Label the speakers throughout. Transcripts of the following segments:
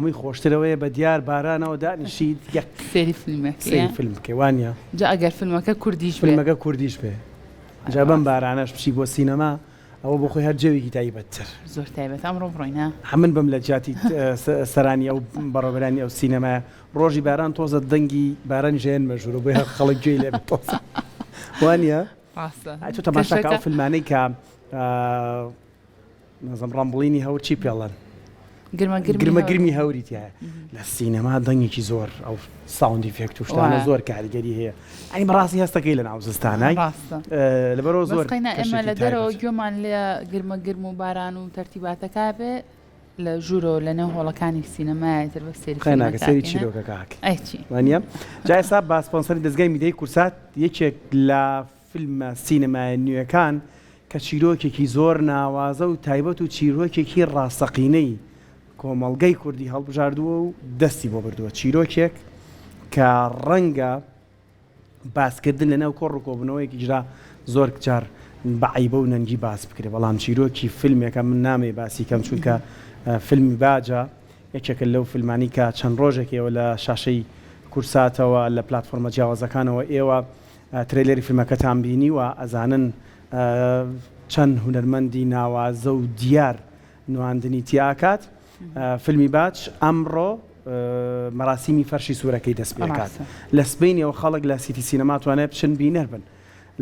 Speaker 1: هەمووی خۆشتر ئەوەیە بە دیار بارانەوە دانیشیت یەک
Speaker 2: سەیری فیلمەکەی
Speaker 1: سەیری فیلم بکەی وانیە؟
Speaker 2: جا ئەگەر فیلمەکە کوردیش بێ.
Speaker 1: فیلمەکە کوردیش بێ جا بەم بارانەش بچی بۆ سینەما ئەوە بۆ خۆی هەر جەوێکی تایبەتتر.
Speaker 2: زۆر تایبەتە ئەمڕۆ بڕۆین ها.
Speaker 1: من بم لە جیاتی سەرانی ئەو بەڕێوەبەرانی ئەو سینەمایە ڕۆژی باران تۆزە دەنگی بارانیش ئەیەنمە ژوورەوە بۆیە خەڵک گوێی لێ بێ تۆزە وانیە؟
Speaker 2: ڕاستە
Speaker 1: ئەی تۆ تەماشا کە
Speaker 2: کەشەکە.
Speaker 1: ئەو فیلمانەی کە نازم ڕمبڵینی هەور چی پێڵەن
Speaker 2: گرمە
Speaker 1: گرمی هەوری تایە لە سینەما دەنگێکی زۆر ئەو sound effect و شتانە زۆر کاریگەری هەیە ئەنی بەڕاستی هەستەکەی لە ناو زستانای لەبەرەوە
Speaker 2: زۆر ئێمە لە دەرەوە گوێمان لە گرمە گرم و باران و تەرتیباتەکە بێ لە ژوورەوە لە نێو هۆڵەکانی سینەمایە تر بە سێری
Speaker 1: ناکە سەری چیرۆکەکە وانە جا ئێستا با سپۆنسەری دەزگای میدیای کورسات یەکێک لە فیلمە سینەمایە نوێکان کە چیرۆکێکی زۆر ناوازە و تایبەت و چیرۆکێکی ڕاستەقینەی کۆمەڵگەی کوردی هەڵبژاردووە و دەستی بۆ بردووە، چیرۆکێک کە ڕەنگە باسکردن لەناو کۆڕ و کۆبوونەوەیەکیشدا زۆر جار بە عەیبە و نەنگی باس بکرێت، بەڵام چیرۆکی فیلمێکە من نامەوێت باسی کەم چونکە فیلمی باجە یەکێکە لەو فیلمانەی کە چەند ڕۆژێک ئێوە لە شاشەی کورساتەوە لە پلاتفۆرمە جیاوازەکانەوە ئێوە trailer ی فیلمەکەتان بینیوە ئەزانن چەند هونەرمەندی ناوازە و دیار نواندنی تیا ئەکات فیلمی باج ئەمڕۆ مەراسیمی فەرشی سوورەکەی دەست پێکات لە سبەینەوە خەڵک لە سیتی سینەما توانێت بچن بینەر بن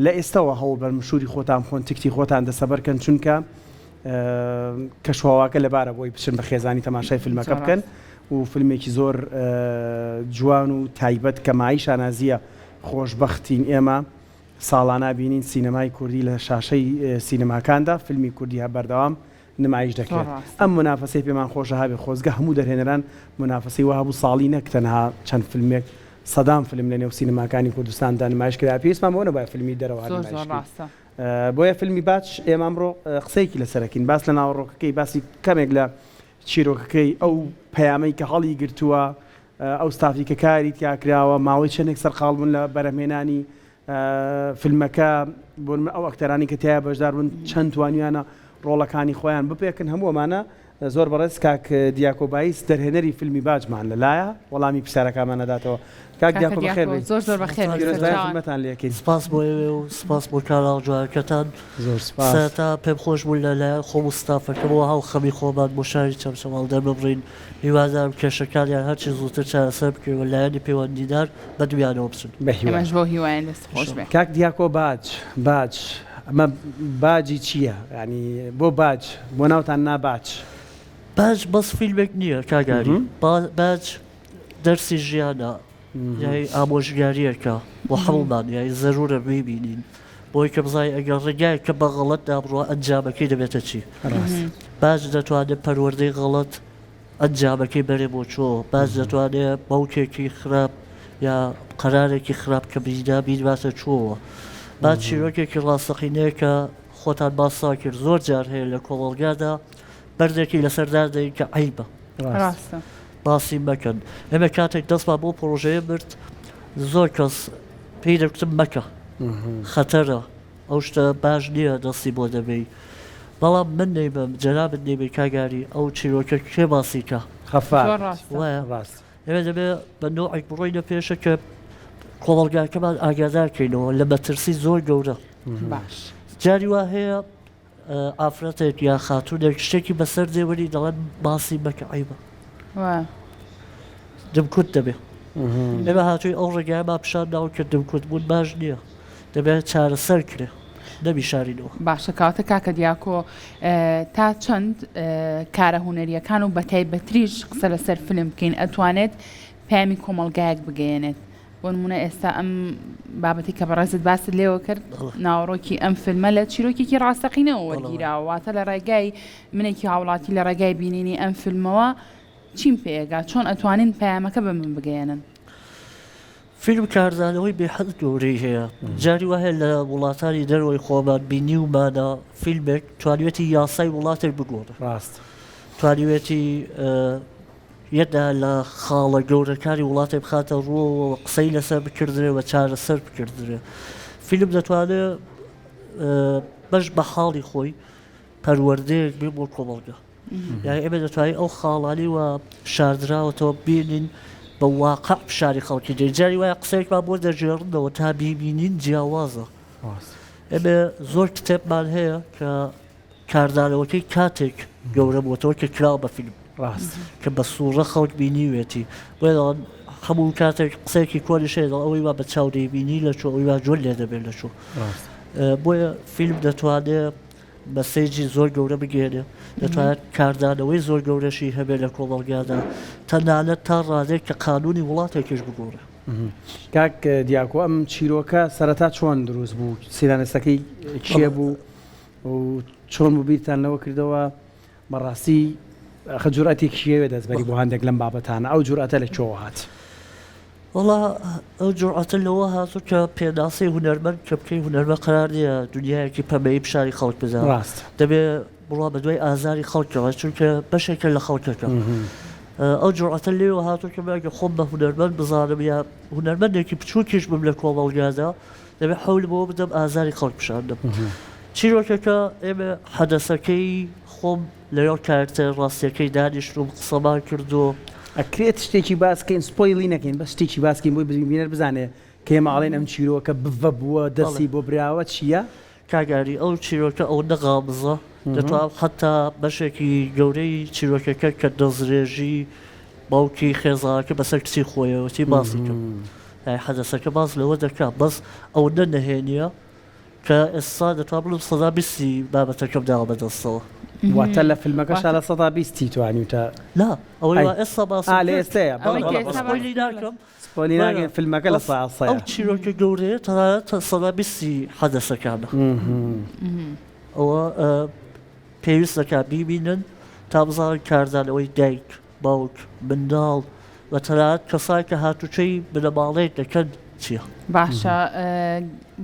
Speaker 1: لە ئێستەوە هەوڵ بەر مشوری خۆتان بخۆن تکتی خۆتان دەسەبەر کەن چونکە کەشوهەواکە لەبارە بۆی بچن بە خێزانی تەماشای فیلمەکە بکەن و فیلمێکی زۆر جوان و تایبەت کە مایەی شانازیە خۆشبەختین ئێمە ساڵانە بینین سینەمای کوردی لە شاشەی سینەماکاندا فیلمی کوردی هە بەردەوام نمایش دەکرێت ئەم مونافەسەی پێمان خۆشە هەبێ خۆزگە هەموو دەرهێنەران مونافەسەی وا هەبوو ساڵی نەک تەنها چەند فیلمێک سەدان فیلم لە نێو سینەماکانی کوردستاندا نمایش کرا پێویستمان بەوە نەبوایە فیلمی دەرەوە هەر نمایش بکەین بۆیە فیلمی باج ئێمە ئەمڕۆ قسەیەکی لەسەر ئەکەین باس لە ناوەڕۆکەکەی باسی کەمێک لە چیرۆکەکەی ئەو پەیامەی کە هەڵی گرتووە ئەو ستافی کە کاری تیا کراوە ماوەی چەندێک سەرقاڵ بوون لە بەرهەمهێنانی فیلمەکە بۆ نمونە ئەو ئەکتەرانی کە تیایا بەشدار بوون چەند توانیویانە ڕۆڵەکانی خۆیان بپێکن هەموو ئەمانە زۆر بەڕێز کاک دیاکۆ بایس دەرهێنەری فیلمی باجمان لەلایە وەڵامی پرسیارەکانمان ئەداتەوە کاک دیاکۆ بەخێر بێی
Speaker 2: زۆر زۆر بەخێر بێی
Speaker 1: پیرۆزبایی ئەم فیلمەتان لێ ئەکەین.
Speaker 3: سپاس بۆ ئێوە و سپاس بۆ کاناڵ جوانەکەتان.
Speaker 1: زۆر سپاس.
Speaker 3: سەرەتا پێم خۆش بوو لە لایەن خۆم و ستافەکەمەوە هاوخەمی خۆمان بۆ شاری چەمچەماڵ دەرببڕین. هیوادارم کێشەکانیان هەرچی زووتر چارەسەر بکرێن و لایەنی پەیوەندیدار بەدویانەوە بچن.
Speaker 1: بەهیوای.
Speaker 2: ئێمەش بەو هیوایەین دەست خۆش بێ.
Speaker 1: کاک دیاکۆ باج باج ئەمە باجی چییە یانی بۆ باج بۆ ناوتان نا باج؟
Speaker 3: باج بەس فیلمێک نییە کاک ئاری باج دەرسی ژیانە یای ئامۆژگاریەکە بۆ هەموومان یای زەرورە بیبینین بۆی کە بزانین ئەگەر ڕێگایەک کە بە غەڵەتدا بڕوا ئەنجامەکەی دەبێتە چی باج دەتوانێت پەروەردەی غەڵەت ئەنجامەکەی بەرێ بۆ چۆ باج دەتوانێت باوکێکی خراپ یا قەرارێکی خراپ کە بیدا بیرباتە چۆوە باج چیرۆکێکی ڕاستەقینەیە کە خۆتان باسا کرد زۆر جار هەیە لە کۆمەڵگادا بەردێکی لەسەر دادەین کە عەیبە
Speaker 2: ڕاستە
Speaker 3: باسی مەکەن ئێمە کاتێک دەستمان بۆ پرۆژەیە برد زۆر کەس پێی دەگوتم مەکە خەتەرە ئەو شتە باش نییە دەستی بۆ دەبەی بەڵام من نەیبەم جەنابت نەیبەی کاک ئاری ئەو چیرۆکە کێ باسی کا
Speaker 1: خەفار
Speaker 2: زۆر ڕاستە
Speaker 3: وایە
Speaker 1: ڕاست
Speaker 3: ئێمە دەبێ بە نەوعێک بڕۆینە پێشە کە کۆمەڵگاکەمان ئاگادار کەینەوە لە مەترسی زۆر گەورە
Speaker 2: باش
Speaker 3: جاری وا هەیە ئافرەتێک یا خاتوونێک شتێکی بەسەر دێ وەری دەڵێن باسی مەکە عەیبە دمکوت دەبێ ئێمە هاتووی ئەو ڕێگایەمان پیشان داوە کە دمکوت بوون باش نییە دەبێت چارەسەر کرێ نەبی شارینەوە.
Speaker 2: باشە کەواتە کاکە دیاکۆ تا چەند کارە هونەریەکان و بەتایبەتریش قسە لەسەر فیلم بکەین ئەتوانێت پەیامی کۆمەڵگایەک بگەیەنێت بۆ نمونە ئێستا ئەم بابەتی کە بەڕێزت باست لێوە کرد ناوەڕۆکی ئەم فیلمە لە چیرۆکێکی ڕاستەقینەوە وەرگیراوە واتە لە ڕێگای منێکی هاوڵاتی لە ڕێگای بینینی ئەم فیلمەوە چیم پێگا چۆن ئەتوانین پەیامەکە بە من بگەیەنن؟
Speaker 3: فیلم کاردانەوەی بێحەد گەورەی هەیە جاری وا هەیە لە وڵاتانی دەرەوەی خۆمان بینیومانە فیلمێک توانیوێتی یاسای وڵاتێک بگۆڕێ
Speaker 1: ڕاست
Speaker 3: توانیوێتی یەدا لە خاڵە گەورەکانی وڵاتێک بخاتە ڕووەوە و قسەی لەسەر بکردرێ و چارەسەر بکردرێ. فیلم دەتوانێ بەش بە حاڵی خۆی پەروەردەیەک بێ بۆ کۆمەڵگە. یانی ئێمە دەتوانین ئەو خاڵانەی وا شاردراوەتەوە ببینین بە واقع فشاری خەڵکی دێ جاری وایە قسەیەکمان بۆ دەگێڕنەوە تا بیبینین جیاوازە ئێمە زۆر کتێبمان هەیە کە کاردانەوەکەی کاتێک گەورە بووەتەوە کە کراوە بە فیلم
Speaker 1: ڕاست
Speaker 3: کە بە سوڕە خەڵک بینیوێتی بۆیە دەڵێن هەموو کاتێک قسەیەکی کۆنیش هەیە دەڵێن ئەوەی وا بە چاو دەیبینی لە چۆ ئەوی وا جۆر لێ دەبێت لە چۆ بۆیە فیلم دەتوانێت message ی زۆر گەورە بگەێنێ دەتوانێت کاردانەوەی زۆر گەورەشی هەبێت لە کۆمەڵگادا تەنانەت تا ڕادێک کە قانونی وڵاتێکیش بگۆڕێ.
Speaker 1: کاک دیاکۆ ئەم چیرۆکە سەرەتا چۆن دروست بوو سیناریستەکەی کێ بوو و چۆن بوو بیرتان لەوە کردەوە بەڕاستی ئەخە جورئەتێکی هەیە دەستبەری بۆ هەندێک لەم بابەتانە ئەو جورئەتە لە کوێوە هات؟
Speaker 3: وەڵا ئەو جورئەتە لەوە هاتوو کە پێناسەی هونەرمەند کە بکەی هونەرمەند قەرار نییە دنیایەکی پەمەیی پیشانی خەڵک بدا
Speaker 1: ڕاست
Speaker 3: دەبێ بڕوا بە دوای ئازاری خەڵکەوە چونکە بەشێکە لە خەڵکەکە ئەو جورئەتە لێوە هاتوو کە من ئەگەر خۆم بە هونەرمەند بزانم یا هونەرمەندێکی بچووکیش بم لە کۆمەڵگادا دەبێت حەول بۆ بدەم ئازاری خەڵک پیشان بدەم. چیرۆکەکە ئێمە حەدەسەکەی خۆم لەگەڵ کارکتەر ڕاستیەکەی دانیشتووم قسەمان کردووە.
Speaker 1: ئەکرێت شتێکی باس کەین spoil ی نەکەین بەس شتێکی باس کەین بۆی بینەر بزانێ کە ئێمە ئەڵێین ئەم چیرۆکە بڤە بووە دەستی بۆ براوە چییە؟
Speaker 3: کاک ئاری ئەو چیرۆکە ئەوەندە غامزە دەتوانم حەتا بەشێکی گەورەی چیرۆکەکە کە دەستدرێژی باوکی خێزانەکە بەسەر کچی خۆیەوەتی باسی کەم. یانی حەدەسەکە باس لەوە دەکا بەس ئەوەندە نەهێنیە کە ئێستا دەتوانم بڵێم سەدا بیستی بابەتەکەم داوە بە دەستەوە.
Speaker 1: واتە لە فیلمەکەشا لە 20%ی توانیوتە
Speaker 3: نا ئەوەی وا ئێستا باسم
Speaker 1: ئا لە کرد ئێستەیە بەڵێ
Speaker 2: ئەوەی کە
Speaker 1: بەڵێ
Speaker 2: ئێستا
Speaker 1: بەڵێ
Speaker 2: باست
Speaker 3: spoil ی
Speaker 2: کرد لە
Speaker 3: ناکەم
Speaker 1: spoil ی
Speaker 3: نا نا
Speaker 1: ناکەین فیلمەکە لە
Speaker 3: بەس
Speaker 1: سەدا
Speaker 3: ئەو
Speaker 1: سەیە.
Speaker 3: چیرۆکە گەورەیە تەنانەت 20%ی حەدەسەکانە ئەوە پێویست دەکات بیبینن تا بزانن کاردانەوەی دایک باوک، منداڵ و تەنانەت کەسان کە هاتوچۆی بنەماڵەیەک دەکەن چییە؟
Speaker 2: باشە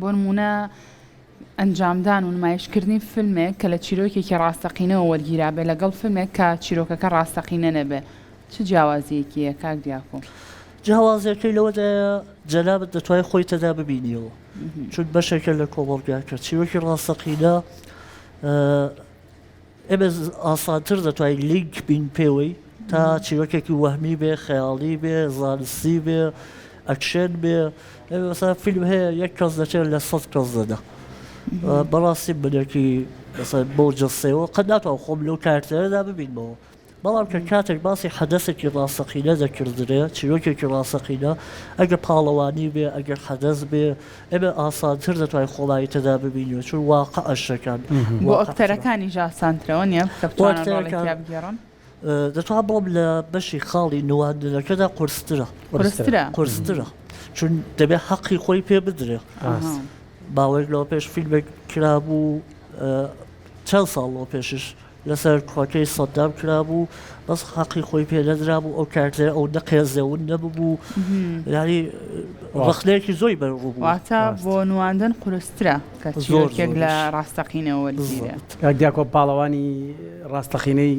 Speaker 2: بۆ نموونە ئەنجامدان و نمایشکردنی فیلمێک کە لە چیرۆکێکی ڕاستەقینەوە وەرگیرابێ لەگەڵ فیلمێک کە چیرۆکەکە ڕاستەقینە نەبێ چ جیاوازییەکی هەیە کاک دیاکۆ؟
Speaker 3: جیاوازیەکەی لەوەدایە جەنابت دەتوانی خۆی تێدا ببینیەوە چون بەشێکە لە کۆمەڵگاکە چیرۆکی ڕاستەقینە ئێمە ئاسانتر دەتوانین لینک بین پێوەی تا چیرۆکێکی وەهمی بێ خەیاڵی بێ زانستی بێ ئەکشێن بێ ئێمە مەسەلەن فیلم هەیە یەک کەس دەچێت لە سەد کەس دەدا بەڕاستی منێکی مەسەلەن بەو جەستەیەوە قەت ناتوانم خۆم لەو کارکتەرەدا ببینمەوە بەڵام کە کاتێک باسی حەدەسێکی ڕاستەقینە دەکردرێ، چیرۆکێکی ڕاستەقینە، ئەگەر پاڵەوانی بێ، ئەگەر حەدەس بێ، ئێمە ئاسانتر دەتوانین خۆمانی تێدا ببینیەوە، چون واقعە شتەکان.
Speaker 2: بۆ ئەکتەرەکانیش ئاسانترە وەنیە کە
Speaker 3: بۆ
Speaker 2: بتوانن ڕۆڵی
Speaker 3: ئەکتەرەکان
Speaker 2: تیا بگێڕن؟
Speaker 3: دەتوانم بڵێم لە بەشی خاڵی نواندنەکەدا قورسترە.
Speaker 2: قورسترە؟
Speaker 3: قورسترە، چون دەبێ حەقی خۆی پێ بدرێ. ماوەیەک لەوە پێش فیلمێک کرابوو، چەند ساڵ لەوە پێشیش لەسەر کوڕەکەی سەدام کرابوو بەس حەقی خۆی پێ نەدرابوو ئەو کارکتەرە ئەوەندە قێزەون نەببوو یانی ڕەخنەیەکی زۆری بەرەوڕوو بوو.
Speaker 2: واتە بۆ نواندن قورسترە کە
Speaker 3: زۆر
Speaker 2: چیرۆکێک لە
Speaker 3: زۆریش.
Speaker 2: ڕاستەقینەوە وەرگیرێ.
Speaker 3: بالضبط.
Speaker 1: کاک دیاکۆ پاڵەوانی ڕاستەقینەی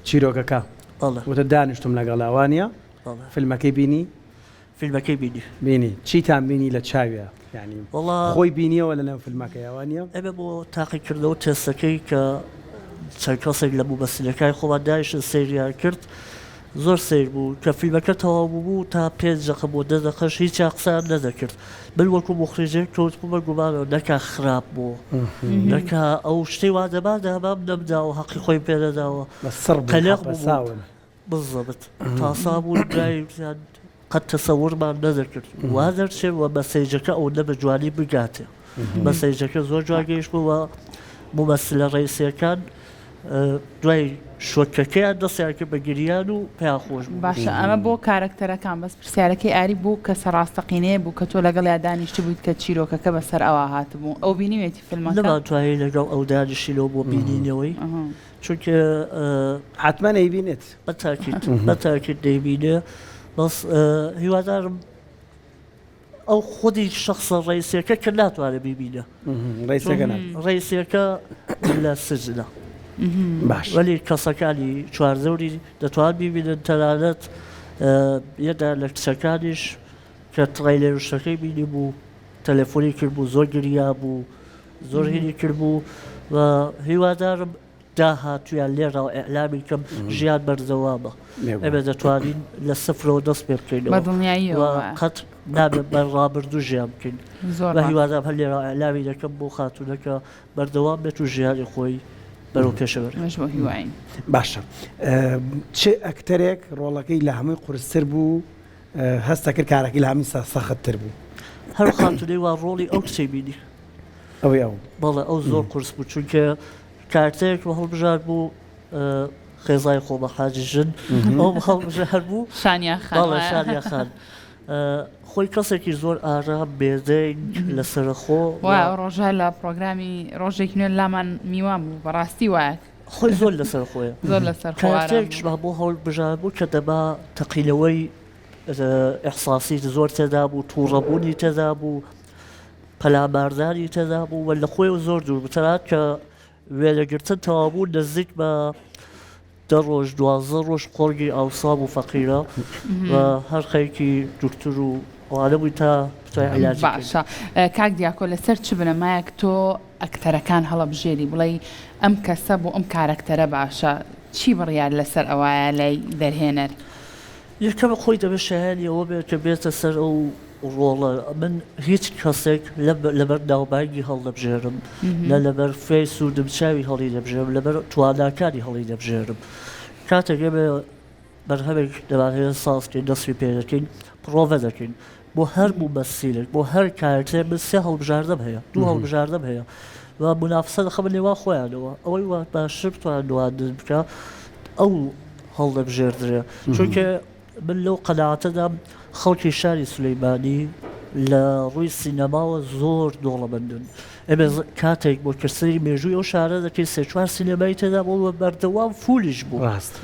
Speaker 1: چیرۆکەکە
Speaker 3: بەڵێ.
Speaker 1: وتت دانیشتوم لەگەڵا وانیە؟
Speaker 3: بەڵێ.
Speaker 1: فیلمەکەی بینی؟
Speaker 3: فیلمەکەی بینی.
Speaker 1: بینی چیتان بینی لە چاویا یانی
Speaker 3: وەڵا
Speaker 1: خۆی بینیەوە لە ناو فیلمەکەیا وانیە؟
Speaker 3: ئێمە بۆ تاقیکردنەوە تێستەکەی کە چەند کەسێک لە مومەسیلەکانی خۆمان دانیشتن سەیریان کرد زۆر سەیر بوو کە فیلمەکە تەواو بووبوو تا پێنج دەقە بۆ دە دەقەش هیچیان قسەیان نەدەکرد من وەکو موخریجێک کەوتبوومە گومانەوە نەکا خراپ بوو نەکا ئەو شتەی وا دەما دامام نەمداوە هەقی خۆیم پێ نەداوە
Speaker 1: بە سڕ بوون
Speaker 3: قەلەق بووبووم
Speaker 1: حەپەساون.
Speaker 3: بالضبط تاسا بوون برای گیان قەت تەسەورمان نەدەکرد وا دەرچێ و مەسەیجەکە ئەوەندە بە جوانی بگاتێ مەسەیجەکە زۆر جوان گەیشت بوو و مومەسلە ڕەیسیەکان دوای شۆکەکەیان دەستیان کرد بە گریان و پێیان خۆش بوو.
Speaker 2: باشە ئەمە بۆ کارەکتەرەکان بەس پرسیارەکەی ئاری بۆ کەسە ڕاستەقینەیە بوو کە تۆ لەگەڵیا دانیشتبوویت کە چیرۆکەکە بەسەر ئەوا هاتبوو ئەو بینیوێتی فیلمەکە؟
Speaker 3: نەمانتوانی لەگەڵ ئەو دانیشینەوە بۆ بینینەوەی چونکە
Speaker 1: حەتمەن ئەیبینێت.
Speaker 3: بە تاکید بە تاکید دەیبینێ بەس هیوادارم ئەو خودی شخصە ڕئیسیەکە کە ناتوانێت بیبینە
Speaker 1: ڕئیسەکە نا
Speaker 3: ڕئیسیەکە لە سجنە
Speaker 1: باش
Speaker 3: وەلی کەسەکانی چواردەوری دەتوان بیبینن تەنانەت یەدا لە کچەکانیش کە trailer و شتەکەی بینی بوو تەلەفۆنی کرد بوو زۆر گریا بوو زۆر هینی کرد بوو و هیوادارم. داهاتوویان لێرەوە ئیعلامی کەم ژیان بەردەوامە ئێمە دەتوانین لە سفرەوە دەست پێ بکەینەوە
Speaker 2: بەدڵنیاییەوە
Speaker 3: قەت نابێت بە ڕابردوو ژیان بکەین بە هیوادام هەر لێرە ئیعلامی دەکەم بۆ خاتوونەکە بەردەوام بێت و ژیانی خۆی بەرەو پێشە بەرێت.
Speaker 2: ئێمەش بەو هیواین.
Speaker 1: باشە چ ئەکتەرێک ڕۆڵەکەی لە هەمووی قورستر بوو هەست دەکرد کارەکەی لە هەمووی سەخت تر بوو؟
Speaker 3: هەر خاتوونەی وا ڕۆڵی ئەو کچەی بینی.
Speaker 1: ئەوەی ئەو؟
Speaker 3: بەڵێ ئەو زۆر قورس بوو چونکە کارتەیەک هەڵبژارد بوو خێزای خۆ بە حاجی ژن ئەو هەڵبژارد بوو
Speaker 2: شانیا خان
Speaker 3: بەڵێ شانیا خان خۆی کەسێکی زۆر ئارام بێدەنگ لەسەرەخۆ
Speaker 2: وا ئەو ڕۆژە لە پڕۆگرامی ڕۆژێکی نوێ لامان میوان بوو بەڕاستی وایە
Speaker 3: خۆی زۆر لەسەر خۆیە
Speaker 2: زۆر لەسەر خۆ ئارام بوو.
Speaker 3: کارتێکشمان بۆ هەڵبژارد بوو کە دەبا تەقینەوەی ئیحساسی زۆر تێدا بوو تووڕەبوونی تێدا بوو پەلاماردانی تێدا بوو و لە خۆیەوە زۆر دوور بوو تەنانەت کە وێنەگرتن تەواو بوو نزیک بە دە ڕۆژ 12 ڕۆژ قۆرگی ئاوسا بوو فەقیرە و هەر خەریکی دوکتور و ئەوانە بووی تا بتوانین عیلاجی بکەین.
Speaker 2: باشە کاک دیاکۆ لەسەر چ بنەمایەک تۆ ئەکتەرەکان هەڵەبژێری بڵێی ئەم کەسە بۆ ئەم کارەکتەرە باشە چی بڕیار لەسەر ئەوایە لای دەرهێنەر؟
Speaker 3: یەکەم خۆی دەبێت شایەنی ئەوە بێت کە بێتە سەر ئەو ڕۆڵە من هیچ کەسێک لەبەر ناوبانگی هەڵدەبژێرم نە لەبەر face و دمچاوی هەڵی دەبژێرم لەبەر تواناکانی هەڵی دەبژێرم کاتێک ئێمە بەرهەمێک دەمانەوێت ساز بکەین دەستی پێ دەکەین پڕۆڤە دەکەین بۆ هەر مومەسیلێک بۆ هەر کارکتەر من سێ هەڵبژاردەم هەیە دوو هەڵبژاردەم هەیە و مونافسە دەخەمە نێوان خۆیانەوە ئەوەی وا باشتر بتوانێت نواندن بکە ئەو هەڵدەبژێردرێ چونکە من لەو قەناعەتەدام خەڵکی شاری سولەیمانی لە ڕووی سینەماوە زۆر دۆڵەمەندن ئێمە کاتێک بۆ کە سەیری مێژووی ئەو شارە دەکەین سێ چوار سینەمای تێدا بووە و بەردەوام فولیش بوو
Speaker 1: ڕاست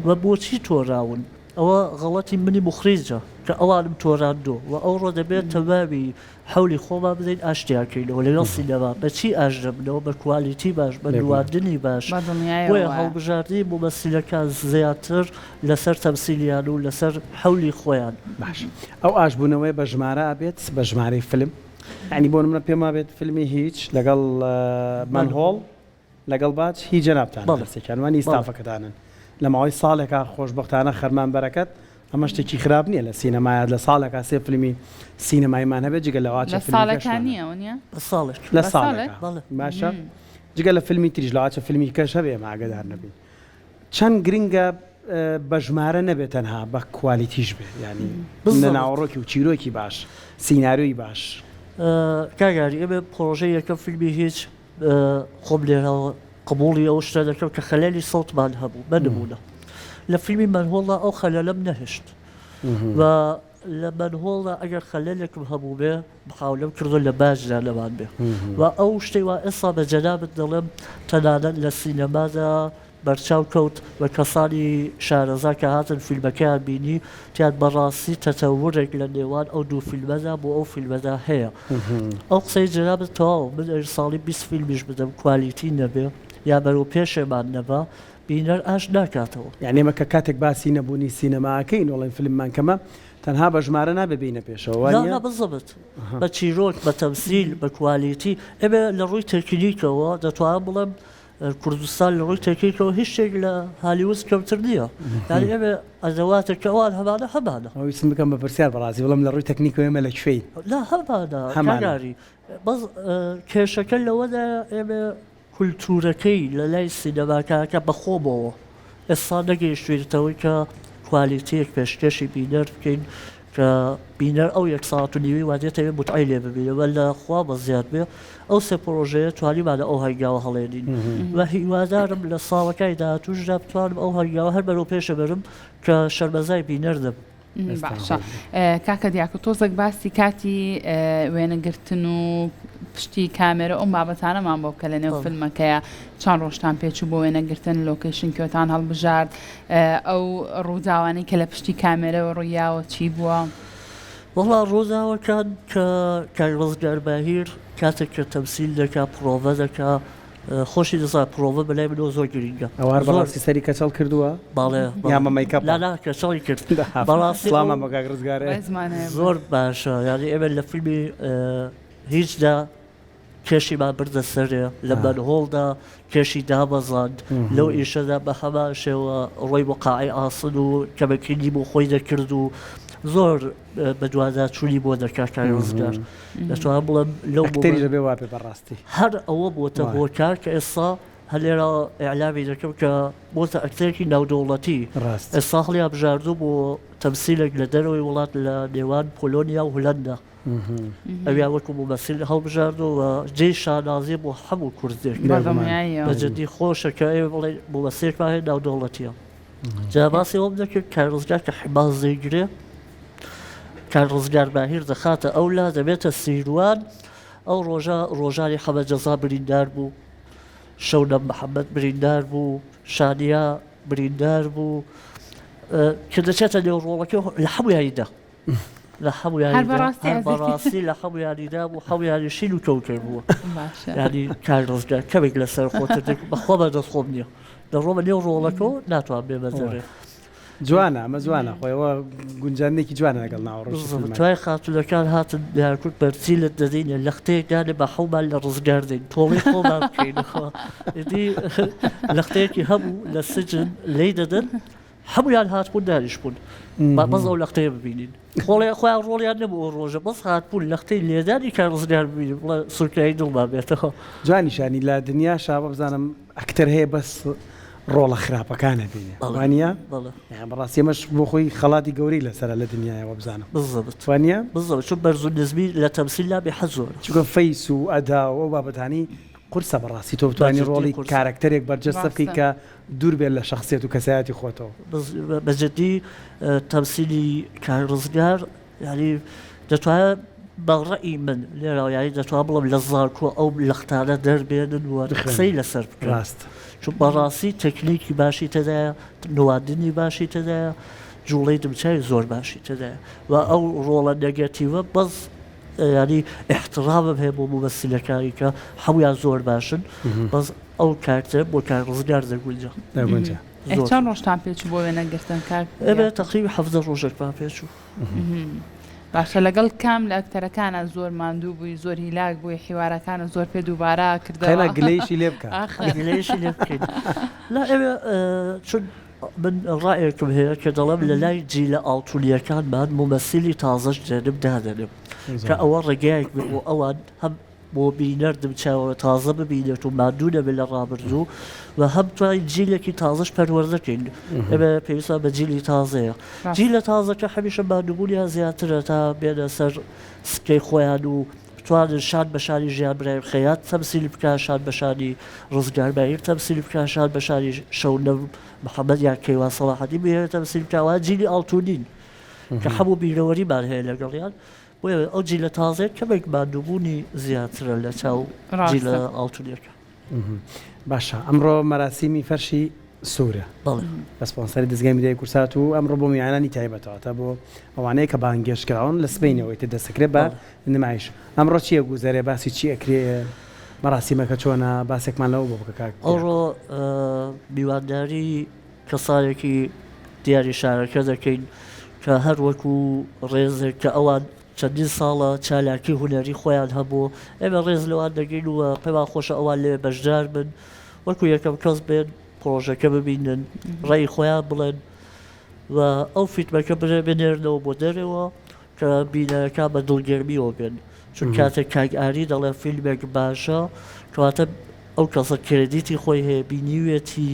Speaker 3: و بۆچی تۆراون ئەوە غەڵەتی منی موخریجە کە ئەوانم تۆراندووە و ئەوڕۆ دەبێت تەواوی حەولی خۆمان بدەین ئاشتیان کەینەوە لەگەڵ سینەما بە چی ئاشت دەبنەوە بە کوالیتی باش بە نواندنی باش بۆیە هەڵبژاردنی مومەسیلەکان زیاتر لەسەر تەمسیلیان و لەسەر حەولی خۆیان.
Speaker 1: باش ئەو ئاشبوونەوەیە بە ژمارە ئەبێت بە ژمارەی فلم یانی بۆ نمونە پێم وابێت فلمی هیچ لەگەڵ مەنهۆڵ لەگەڵ باج هی جەنابتانە هەرسێکیان وانی ستافەکەتانن لە ماوەی ساڵێکا خۆشبەختانە خەرمان بەرەکەت ئەمە شتێکی خراپ نییە لە سینەمایە لە ساڵێکا سێ فیلمی سینەماییمان هەبێت جگە لەوە
Speaker 2: چە فیلمی نییە نیە
Speaker 3: ساڵێک
Speaker 1: لە ساڵێک باشە جگە لە فیلمی تریش لەوە چە فیلمی کەش هەبێ ئێمە ئاگادار نەبین چەند گرنگە بە ژمارە نەبێت تەنها بە کوالیتیش بێ ینی لە ناوەڕۆکی و چیرۆکی باش سیناریۆی باش.
Speaker 3: کاک ئاری ئێمە پڕۆژەی یەکەم فیلمی هیچ خۆم لێرەوە قبوڵی ئەو شتە دەکەم کە خەلەلی سەوتمان هەبوو بە نمونە لە فیلمی مەنهۆڵدا ئەو خەلەلەم نەهێشت و لە مەنهۆڵدا ئەگەر خەلەلێکم هەبوو بێ محاولەم کردو لە باجدا لەوان بێ و ئەو شتەی وا ئێستا بە جەنابت دەڵێم تەنانەت لە سینەمادا بەرچاو کەوت و کەسانی شارەزا کە هاتن فیلمەکەیان بینی وتیان بەڕاستی تەتەورێک لە نێوان ئەو دوو فیلمەدا بۆ ئەو فیلمەدا هەیە. ئەو قسەی جەنابت تەواوە من ئەگەر ساڵی 20 فیلمیش بدەم کوالیتی نەبێ یا بەرەو پێشێمان نەبا بینەر ئاشت ناکاتەوە.
Speaker 1: یانی ئێمە کە کاتێک باسی نەبوونی سینەما ئەکەین وەڵێن فیلممان کەمە تەنها بە ژمارە نابێ بێینە پێشەوە وا
Speaker 3: نا
Speaker 1: نییە؟
Speaker 3: نا بزەبت بە چیرۆک بە تەمسیل بە کوالیتی ئێمە لە ڕووی تەکنیکەوە دەتوانم بڵێم کوردستان لە ڕووی تەکنیکەوە هیچ شتێک لە هالیوود کەمتر نییە یانی ئێمە ئەدەواتێک کە ئەوان هەمانە هەمانە.
Speaker 1: ویستم بکەم بە پرسیار بەڕاستی بڵێم لە ڕووی تەکنیکەوە ئێمە لە کوێین؟
Speaker 3: نا هەمانە
Speaker 1: هەمانە.
Speaker 3: کاک ئاری بەس کێشەکە لەوەدایە ئێمە کولتوورەکەی لە لای سینەماکارەکە بە خۆمەوە ئێستا نەگەیشتوینەتەوەی کە کوالیتیەک پێشکێشی بینەر بکەین کە بینەر ئەو یەک ساعەت و نیوەی وا دێتەوێ موتعەی لێ ببینێ و لە خوا بەزیاد بێ ئەو سێ پڕۆژەیە توانیمانە ئەو هەنگاوە هەڵێنین و هیوادارم لە ساڵەکانی داهاتووشدا بتوانم ئەو هەنگاوە هەر بەرەو پێشە بەرم کە شەرمەزای بینەر نەبم.
Speaker 2: باشە کاکە دیاکۆ تۆزێک باسی کاتی وێنەگرتن و پشتی کامێرە ئەو بابەتانەمان بۆ بکە لە نێو فیلمەکەیە چەند ڕۆژتان پێچوو بۆ وێنەگرتن لۆکەیشن کوێتان هەڵبژارد ئەو ڕووداوانەی کە لە پشتی کامێرەوە ڕوویاوە چی بووە؟
Speaker 3: وەڵا ڕووداوەکان کە کاک ڕزگار باهیر کاتێک کە تەمسیل دەکا پڕۆڤە دەکا خۆشی دەزانێ پڕۆڤە بەلای منەوە زۆر گرینگە
Speaker 1: ئەوە هەر بەڕاستی سەری کەچەڵ کردووە؟
Speaker 3: بەڵێ
Speaker 1: یا بە مەیکەپە؟
Speaker 3: نا نا کەچەڵی کرد بەڕاستی
Speaker 1: سڵامان بۆ کاک ڕزگار
Speaker 2: ڕێزمان هەیە
Speaker 3: زۆر باشە یانی ئێمە لە فیلمی هیچدا. کێشیمان بردە سەرێ لە مەنهۆڵدا کێشی دابەزاند، لەو ئیشەدا بە هەمان شێوە ڕۆی بۆ قاعەی ئاسن و کەمەکینی بۆ خۆی دەکرد و زۆر بەدواداچوونی بۆ دەکات کاک ڕزگار. دەتوانم بڵێم لەو
Speaker 1: ئەکتەریش ئەبێ وابێ بەڕاستی.
Speaker 3: هەر ئەوە بۆتە هۆکار کە ئێستا هەر لێرە ئیعلامی دەکەم کە بۆتە ئەکتەرێکی ناودەوڵەتی. ئێستا هەڵیانبژاردوو بۆ تەمسیلێک لە دەرەوەی وڵات لە نێوان پۆلۆنیا و هولەندا. ئەویان وەکو مومەسیل هەڵبژاردووە و جێی شانازیە بۆ هەموو کوردێک. بە جدی خۆشە کە ئێمە بڵێین مومەسیلێکمان هەیە ناودەوڵەتیە. جا باسی ئەوەم دەکرد کاک ڕزگار کە حیماس دەیگرێ کاک ڕزگار ماهیر دەخاتە ئەولا دەبێتە سیروان. ئەو ڕۆژە ڕۆژانی حەمە جەزا بریندار بوو، شەونەم محەمەد بریندار بوو، شانیا بریندار بوو کە دەچێتە نێو ڕۆڵەکە لە هەموو یاریدا لە هەموو
Speaker 2: هەر
Speaker 3: یاریدا
Speaker 2: بەڕاستی
Speaker 3: هەر
Speaker 2: ئەزیەتی.
Speaker 3: بەڕاستی لە هەموو یاریدا بوو هەموو یاری شین و کەوکەر بووە
Speaker 2: باشە
Speaker 3: یعنی کاک ڕزگار کەمێک لەسەر خۆتر دەک بەخوا بە دەست خۆم نییە دەڕۆمە نێو ڕۆڵەکەوە ناتوان بێمە دەرێ
Speaker 1: جوانە ئەمە جوانە خۆیەوە گونجاندنێکی جوانە لەگەڵ ناوەڕۆکی
Speaker 3: بالضبط
Speaker 1: فیلمەکە.
Speaker 3: توای خاتوونەکان هاتن دەیانکوت بەرتیلت دەدەینێ لەختەیەک دانێ بە حەومان لە ڕزگار دەین تۆڵەی خۆمان بکەینەوە ئیدی لەختەیەکی هەبوو لە سجن لێی دەدەن هەموویان هاتبوون دانیشتبوون با بەس ئەو لەختەیە ببینین خۆڵێ خۆیان ڕۆڵیان نەبوو ئەو ڕۆژە بەس هاتبوون لەختەی لێدانی کاک ڕزگار ببینن بڵێ سوورکایی دڵمان بێتەوە.
Speaker 1: جوانیشانی لە دنیاشا وابزانم ئەکتەر هەیە بەس ڕۆڵە خراپەکان ئەبینێ
Speaker 3: بەڵێ
Speaker 1: وانیە؟
Speaker 3: بەڵێ.
Speaker 1: یان بەڕاستی ئەمەش بۆ خۆی خەڵاتی گەورەی لەسەرە لە دنیایە وابزانم
Speaker 3: بالضبط
Speaker 1: وانیە؟
Speaker 3: بالضبط چون بەرز و نزمی لە تەمسیل نابێ حەز زۆرە.
Speaker 1: چونکە face و ئەدا و ئەو بابەتانەی قورسە بەڕاستی تۆ بتوانی
Speaker 3: بەجدی
Speaker 1: ڕۆڵی
Speaker 3: قورسە.
Speaker 1: کارەکتەرێک بەرجەستە بکەی
Speaker 2: ڕاستە.
Speaker 1: کە دوور بێت لە شەخسیەت و کەسایەتی خۆتەوە.
Speaker 3: بە جدی تەمسیلی کاک ڕزگار یانی دەتوانێت بە ڕەئی من لێرەوە یانی دەتوانم بڵێم لە زانکۆ ئەو لەختانە دەربێنن و قسەی لەسەر بکەن
Speaker 1: ڕاست.
Speaker 3: چون بەڕاستی تەکنیکی باشی تێدایە نواندنی باشی تێدایە جوڵەی دمچاوی زۆر باشی تێدایە و ئەو ڕۆڵە نێگەتیڤە بەس یانی ئیحتڕامم هەیە بۆ مومەسیلەکانی کە هەموویان زۆر باشن بەس ئەو کارتە بۆ کاک ڕزگار دەگونجا.
Speaker 1: دەگونجا.
Speaker 2: ئێ
Speaker 3: زۆر
Speaker 2: چەند ڕۆژتان پێچوو بۆ وێنەگرتن کاک
Speaker 3: ئێمە
Speaker 2: دیاکۆ؟
Speaker 3: تەقریبی 17 ڕۆژێکمان پێچوو.
Speaker 2: باشە لەگەڵ کام لە ئەکتەرەکانا زۆر ماندوو بووی زۆر هیلاک بووی حیوارەکانت زۆر پێ دووبارە کردەوە؟
Speaker 1: قەینا گلەیشی لێ بکە.
Speaker 2: ئاخر.
Speaker 3: گلەیشی لێ بکەین. لا ئێمە چون من ڕایەکم هەیە کە دەڵێم لە لای جیلە ئاڵتونییەکانمان مومەسیلی تازەش دێنم دادەنێم کە ئەوە ڕێگایەک بێ بۆ ئەوان هەم بۆ بینەر دمچاوە تازە ببینێت و ماندوو نەبێت لە ڕابردوو و هەم توانین جیلێکی تازەش پەروەردە کەین ئێمە پێویستمان بە جیلی تازەیە جیلە تازەکە هەمیشە ماندووبوونیان زیاترە تا بێنە سەر سکەی خۆیان و بتوانن شان بە شانی ژیان برایم خەیات تەمسیل بکا شان بە شانی ڕزگار ماهیر تەمسیل بکا شان بە شانی شەونم محەمەد یان کەیوان سەڵاحەدین بهێنێ تەمسیل بکا ئەوان جیلی ئاڵتونین کە هەموو بیرەوەریمان هەیە لەگەڵیان بۆیە ئەو جیلە تازەیە کەمێک ماندووبوونی زیاترە لە چاو جیلە ئاڵتونیەکە.
Speaker 1: باشە ئەمڕۆ مەراسیمی فەرشی سوورە بە سپۆنسەری دەزگای میدیای کورسات و ئەمڕۆ بۆ میوانانی تایبەتەوە تا بۆ ئەوانەیە کە بانگێشت کراون لە سبەینەوەی تر دەستەکرێت بە نمایش ئەمڕۆ چییە گوزەرێ باسی چی ئەکرێ مەراسیمەکە چۆنە باسێکمان لەوە بۆ بکە کاک
Speaker 3: ئەوڕۆ میوانداری کەسانێکی دیاری شارەکە دەکەین کە هەر وەکو ڕێزێک کە ئەوان چەندین ساڵە چالاکی هونەری خۆیان هەبوو، ئێمە ڕێز لەوان دەگرین و پێمان خۆشە ئەوان لەوێ بەشدار بن، وەکو یەکەم کەس بێن پڕۆژەکە ببینن، ڕەئی خۆیان بڵێن و ئەو فیلمەکە بنێرنەوە بۆ دەرەوە کە بینەرەکان بە دڵگەرمییەوە بێن، چون کاتێک کاک ئاری دەڵێ فیلمێک باشە، کەواتە ئەو کەسە credit ی خۆی هەیە، بینیویەتی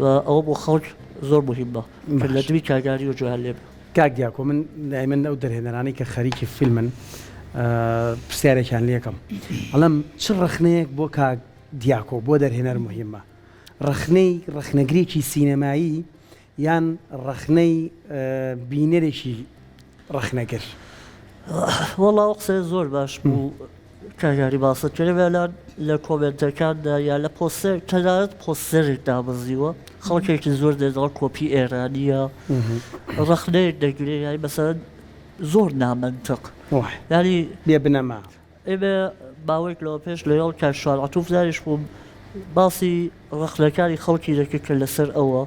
Speaker 3: و ئەوە بۆ خەڵک زۆر موهیمە کە لە دمی کاک ئاریەوە گوێیان لێ بێ.
Speaker 1: کاک دیاکۆ من دایمەن ئەو دەرهێنەرانەی کە خەریکی فیلمن پرسیارێکیان لێکەم ئەڵێم چ ڕەخنەیەک بۆ کاک دیاکۆ بۆ دەرهێنەر مهمە ڕەخنەی ڕەخنەگرێکی سینەمایی یان ڕەخنەی بینەرێکی ڕەخنەگر؟
Speaker 3: وەڵا ئەو قسەیە زۆر باش بوو کاک هاری باست کرد ئێمە لە کۆمێنتەکاندا یا لە پۆستەر تەنانەت پۆستەرێک دابەزیوە خەڵکێکی زۆر دێت دەڵێ کۆپی ئێرانییە ڕەخنەیەک دەگرێ یانی مەسەلەن زۆر نامەنتق یانی
Speaker 1: بێ بنەما.
Speaker 3: ئێمە ماوەیەک لەوە پێش لەگەڵ کاک شوان عەتوف دانیشتبووم باسی ڕەخنەکانی خەڵکی دەکرد کە لەسەر ئەوە.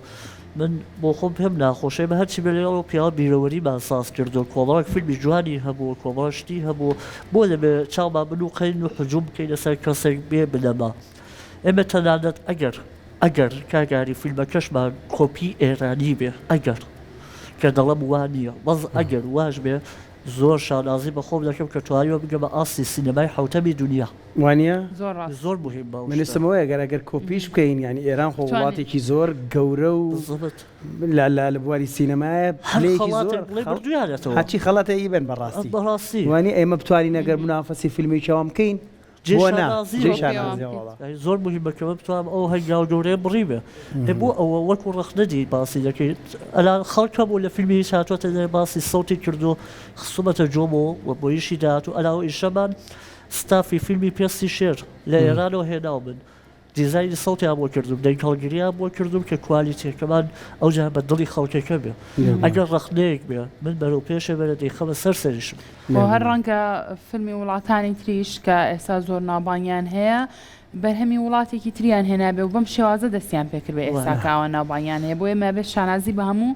Speaker 3: من بۆ خۆم پێم ناخۆشە ئێمە هەرچی بێ لەگەڵ ئەو پیاوە بیرەوەریمان ساز کردووە کۆمەڵێک فیلمی جوانی هەبووە کۆمەڵە شتی هەبوو بۆ دەبێ چاومان بنووقێنین و حجوم بکەینە سەر کەسێک بێ بنەما ئێمە تەنانەت ئەگەر ئەگەر کاک ئاری فیلمەکەشمان کۆپی ئێرانی بێ ئەگەر کە دەڵێم وا نییە بەس ئەگەر واش بێ زۆر شانازی بە خۆم دەکەم کە توانیوە بگەمە ئاستی سینەمای حەوتەمی دونیا.
Speaker 1: وانیە؟
Speaker 2: زۆر ڕاست.
Speaker 3: زۆر موهیمە ئەو
Speaker 1: من
Speaker 3: شتە.
Speaker 1: ویستم ئەوەیە گەر ئەگەر کۆپیش بکەین یانی ئێران خۆ
Speaker 2: توانی.
Speaker 1: وڵاتێکی زۆر گەورە و
Speaker 3: بالضبط.
Speaker 1: لە لە لە بواری سینەمایە
Speaker 3: هەر
Speaker 1: پلەیەکی
Speaker 3: خەڵاتێک
Speaker 1: زۆر
Speaker 3: بڵێی
Speaker 1: خەڵ
Speaker 3: بردوویانەتەوە.
Speaker 1: هەرچی خەڵاتە ئیبەن بەڕاستی.
Speaker 3: بەڕاستی.
Speaker 1: وانیە ئێمە بتوانین ئەگەر مونافەسی فیلمێکی ئەوان بکەین
Speaker 3: جێی
Speaker 1: بۆ نا
Speaker 3: شانازییە.
Speaker 1: جێی
Speaker 2: بۆ پێوان
Speaker 1: شانازییە
Speaker 2: بکەیت.
Speaker 1: وەڵا.
Speaker 3: یانی زۆر موهیمە کە من بتوانم ئەو هەنگاوە گەورەیە بڕیبێ. ئێ بۆ ئەوە وەکوو ڕەخنە دی باسی دەکەی ئەلان خەڵک هەبوو لە فیلمی هیچ هاتووەتە دەرێ باسی سەوتی کردووە خستوومەتە جۆمەوە و بۆ ئیشی داهاتوو ئەلا ئەو ئیشەمان ستافی فیلمی پێستی شێر لە ئێرانەوە هێناومن دیزاینی سەوتیان بۆ کردوم دەنگ هەڵگریان بۆ کردوم کە کوالیتیەکەمان ئەوجا بە دڵی خەڵکەکە بێ ئەگەر ڕەخنەیەک بێ من بەرەو پێشێ بەرە دەیخەمە سەر سەریشم.
Speaker 2: خۆ هەر ڕەنگە فیلمی وڵاتانی تریش کە ئێستا زۆر ناوبانگیان هەیە بەرهەمی وڵاتێکی تریان هێنابێ و بەم شێوازە دەستیان پێکردبێ ئێستا کە ئاوا ناوبانگیان هەیە بۆیە ئێمە ئەبێت شانازی بە هەموو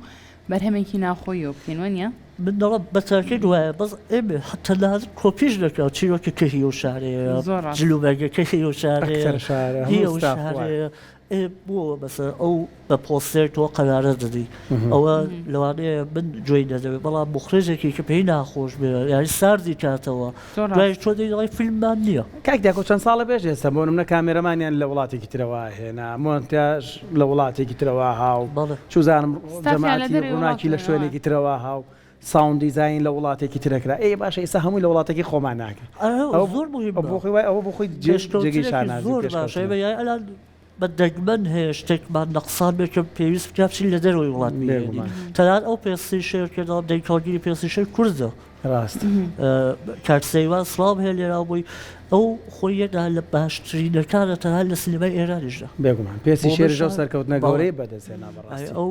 Speaker 2: بەرهەمێکی ناوخۆییەوە بکەین وەنیە؟
Speaker 3: من دەڵێم بە تاکید وایە بەس ئێمە تەنانەت کۆپیش نەکراوە چیرۆکەکە هی ئەو شارەیە
Speaker 2: زۆر ڕاستە.
Speaker 3: جلوبەرگەکە هی ئەو شارەیە
Speaker 1: ئەکتەر شارە
Speaker 3: هی
Speaker 1: هەموو
Speaker 3: ئەو
Speaker 1: ستاف وایە.
Speaker 3: شارەیە ئێ بۆ مەسەلەن ئەو بە پۆستێر تۆ قەرارە دەدەی ئەوە لەوانەیە من گوێی نەدەمێ بەڵام موخرجێکی کە پێی ناخۆش بێ یانی ساردی کاتەوە
Speaker 2: زۆر
Speaker 3: دوای
Speaker 2: ڕاستە.
Speaker 3: تۆ دێی دەڵێی فیلممان نییە.
Speaker 1: کاک دیاکۆ چەند ساڵە پێش ئێستا بۆ نمونە کامێرەمانیان لە وڵاتێکی ترەوە هێنا مۆنتاژ لە وڵاتێکی ترەوە هاو
Speaker 3: بەڵێ.
Speaker 1: چوزانم
Speaker 2: ستافیان لە
Speaker 1: جەماعەتی
Speaker 2: دەرەوەی
Speaker 1: ڕووناکی لە
Speaker 2: وڵاتەوە
Speaker 1: شوێنێکی ترەوە هاو sound design لە وڵاتێکی ترە کرا ئێ باشە ئێستا هەمووی لە وڵاتەکەی خۆمان ناکرێ
Speaker 3: ئەوە
Speaker 1: ئەوە
Speaker 3: زۆر
Speaker 1: ئەوە بۆ
Speaker 3: موهیمە.
Speaker 1: خۆی وای ئەوە بۆ خۆی جێ جێگەی
Speaker 3: پێشکەوتنێکی
Speaker 1: شانازی و
Speaker 3: زۆر باشە
Speaker 1: پێشکەوتنە.
Speaker 3: ئێمە یانی ئەلان بە دەگمەن هەیە شتێکمان نەقسان بێت کە پێویست بکات بچین لە دەرەوەی وڵات بیهێنین
Speaker 1: بێگومان.
Speaker 3: تەنانەت ئەو پێستی شێر کە دەڵێم دەنگهەڵگری پێستی شێر کوردە.
Speaker 1: ڕاستە.
Speaker 3: کاک سەیوان سڵاوم هەیە لێراوە بۆی ئەو خۆی یەکا لە باشترینەکانە تەنها لە سینەمای ئێرانیشدا.
Speaker 1: بێگومان پێستی
Speaker 3: بۆ
Speaker 1: شێریش ئەو
Speaker 3: بەشە
Speaker 1: سەرکەوتنە
Speaker 3: بەڵێ.
Speaker 1: گەورەی بەدەست هێنا
Speaker 3: ئەی
Speaker 1: بەڕاستی.
Speaker 3: ئەو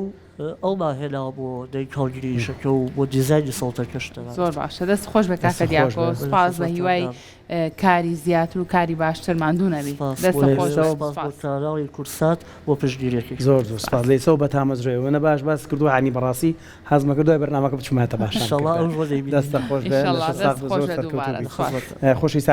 Speaker 3: ئەومان هێناوە بۆ دەنگ هەڵگری ئیشەکە و بۆ دیزاینی سەوتەکەش تەنانەت.
Speaker 2: زۆر باشە دەست خۆش بێ کاکە
Speaker 1: دەستت خۆش
Speaker 2: دیاکۆ
Speaker 1: بێ.
Speaker 2: سوپاس بە
Speaker 3: خزمەتتان
Speaker 2: هیوای
Speaker 3: دام.
Speaker 2: کاری زیاتر و کاری باشتر ماندوو نەبی
Speaker 3: سپاس
Speaker 2: دەستت
Speaker 3: بۆ
Speaker 2: خۆش
Speaker 3: ئێوە،
Speaker 2: بێ
Speaker 3: سپاس بۆ
Speaker 2: سپاس.
Speaker 3: کاناڵی کوردسات بۆ پشتگیریەکەی.
Speaker 1: زۆر زۆر سپاس لەیسەوە بە تامەزرۆیە وێنە باش باست کردووە یانی بەڕاستی حەزمە کرد دوای بەرنامەکە بچومایەتە باشان
Speaker 3: ئینشەڵا
Speaker 1: کردە
Speaker 3: ئەو ڕۆژە دەیبینین.
Speaker 1: دەستت خۆش بێ
Speaker 2: ئینشەڵا
Speaker 1: لەشت ساغ
Speaker 2: دەست
Speaker 1: بێ
Speaker 2: خۆش
Speaker 1: زۆر
Speaker 2: بێ
Speaker 1: سەرکەوتوو
Speaker 2: دووبارە
Speaker 1: بی
Speaker 2: سپاس.
Speaker 1: خۆشەویستان.